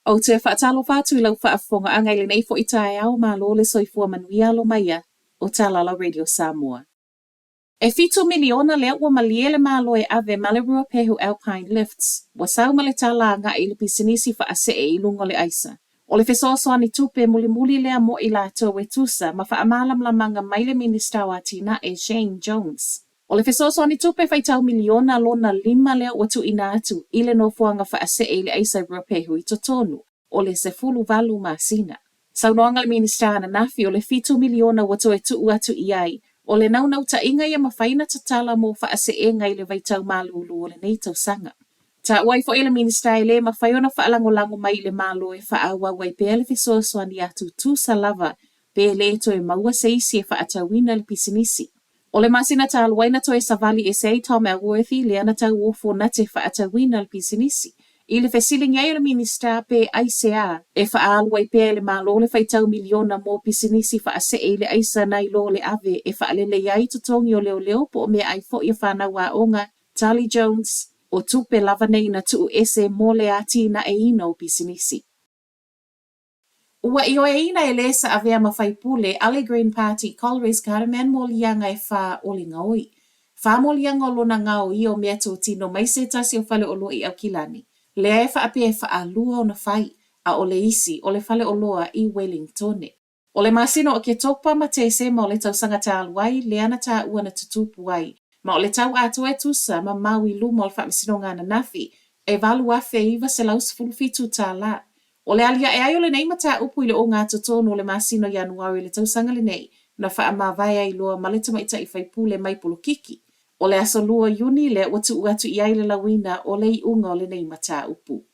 Ou te faatalofa atu i lau faafofogaaga i lenei foi taeao, malo le soifua manuia alo maia o Talala Radio Samoa. E $7 miliona lea ua malie le Malo e ave ma le Ruapehu Alpine Lifts, ua sau ma le tala agai i le pisinisi faasee i luga o le aisa. O le fesoasoani tupe mulimuli lea mo i latou e tusa ma faamalamalamaga mai le Minisita o Atinae Shane Jones. O le fesoasoani tupe faitau miliona lona lima lea ua tuuina atu i le nofoaga faasee i le aisa i Ruapehu i totonu o le 18 masina. Saunoaga le Minisita ananafi o le $7 miliona ua toe tuu atu i ai, o le naunautaiga ia mafai ona tatala mo faaseega i le vaitau malūlū o lenei tausaga. Taua ai foi e le Minisita e le mafai ona faalagolago mai i le Malo e faaauau ai pea le fesoasoani atu tusa lava pe le toe maua se isi e faatauina le pisinisi. O le masina talu ai na toe savali ese ai Tom Elworthy lea na tauofo na te faatauina le pisinisi. I le fesiligia ai o le Minisita pe aisea e faaalu ai pea e le Malo le faitau miliona mo pisinisi faasee i le aisa nai lo le ave e faaleleia ai totogi o leoleo po o meaai foi a fanau aoga, tali Jones, o tupe lava nei na tuu ese mo le atinaeina o pisinisi. Ua ioeina e le sa avea ma faipule a le Green Party Colress Cardaman moliaga e fa o le gaoi. Fa moliaga o lona gaoia o meatotino mai se tasi o faleoloa i Aukilani, lea e faapea e faalua ona fai, a o le isi o le faleoloa i Welingtone. O le masina o Oketopa ma Tesema o le tausaga talu ai lea na taua na tutupu ai, ma o le tau atoa e tusa ma mau i luma o le Faamasinoga ananafi, e $8,917. O le aliae ai o lenei mataupu i le ogatotonu o le masina o Ianuari o le tausaga lenei na faamavae ai loa ma le tamaitai faipule mai polokiki. O le aso 2 o Iuni lea ua tuu atu i ai le lauina o le iuga o lenei mataupu.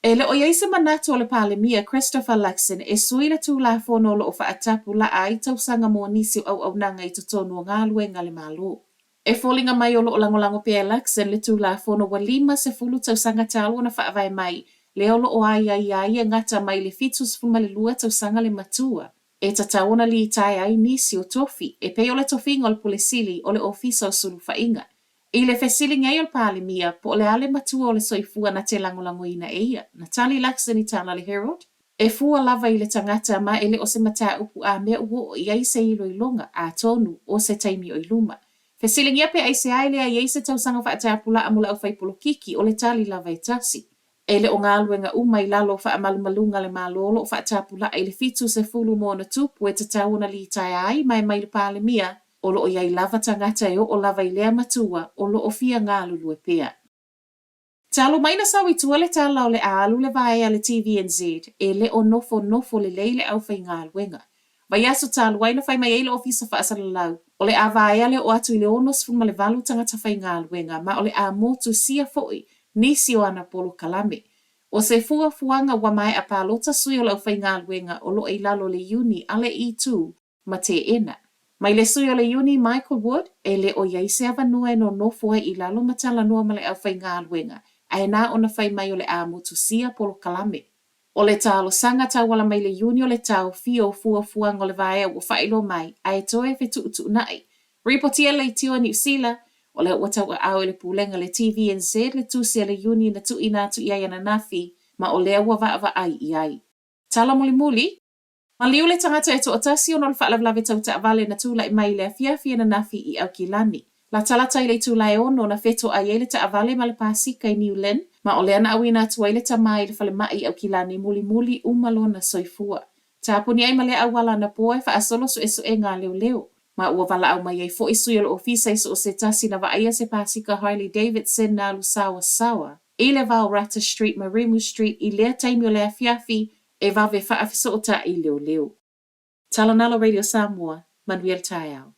E le o i ai se manatu o le Palemia Christopher Luxon e sui le Tulafono o lo o faatapulaa ai tausaga mo nisi o auaunaga i totonu o galuega a le Malo. E foliga mai o lo o lagolago pea e Luxon le Tulafono ua 50 tausaga talu ona faavae mai, lea o lo o aiaia ai e gata mai i le 72 tausaga le matua e tatau ona litaea ai nisi o tofi, e pei o le tofiga o le Pule Sili o le Ofisa o Sulufaiga. I le fesiligia ai o le Palemia po o le a le matua o le soifua na te lagolagoina e ia, na tali Luxon i tala le Herald, E fua lava i le tagata ma e le o se mataupu a mea ua oo i ai se iloiloga, atonu o se taimi o i luma. Fesiligia pe aisea e leai ai se tausaga faatapulaa mo le aufaipolokiki, o le tali lava e tasi. E le o galuega uma i lalo o faamalumaluga a le Malo o lo o faatapulaa i le 70 ma ona tupu e tatau ona litaea ai ma e mai le Palemia, o lo o i ai lava tagata e oo lava i lea matua o lo o fia galulue pea. Talu mai na sau i tua le tala o le a alu le vaea a le TVNZ, e le o nofonofo lelei le aufaigaluega. Vaiaso talu ai na fai mai ai le Ofisa Faasalalau, o le a vaea le oo atu i le 68 tagata faigaluega ma o le a motusia foi nisi o ana polokalame. O se fuafuaga ua maea palota sui o le aufaigaluega o lo o i lalo o le iuni a le E2 ma teena. Mai le sui o le iuni Michael Wood, e le o i ai se avanoa e nonofo ai i lalo ma talanoa ma le aufaigaluega, ae na ona fai mai o le a motusia polokalame. O le talosaga tauala mai le iuni o le taofia o fuafuaga o le vaea ua faailoa mai, ae toe fetuutuunai. Ripotia leitio a Niu Sila, o lea ua tauaao i le pulega le TVNZ le tusi a le iuni na tuuina atu i ai ananafi, ma o lea ua vaavaai i ai. Tala mulimuli, Maliu le tagata e toatasi ona o le faalavelave tau taavale na tulai mai i le afiafi ananafi i Aukilani. Latalata i le itula e ono na fetoai ai le taavale ma le pasika i New Lynn, ma o lea na auina atu ai le tama i le falemai i Aukilani mulimuli uma lona soifua. Tapuni ai ma lea auala anapo e faasolo suesuega a leoleo. Ma ua valaau mai ai foi sui o le ofisa i so o se tasi na vaaia se pasika Harley Davidson na alu saoasaoa i le va o Rata Street ma Rimu Street i lea taimi o le afiafi e vave faafesootai leoleo. Talanoa Radio Samoa, manuia le taeao.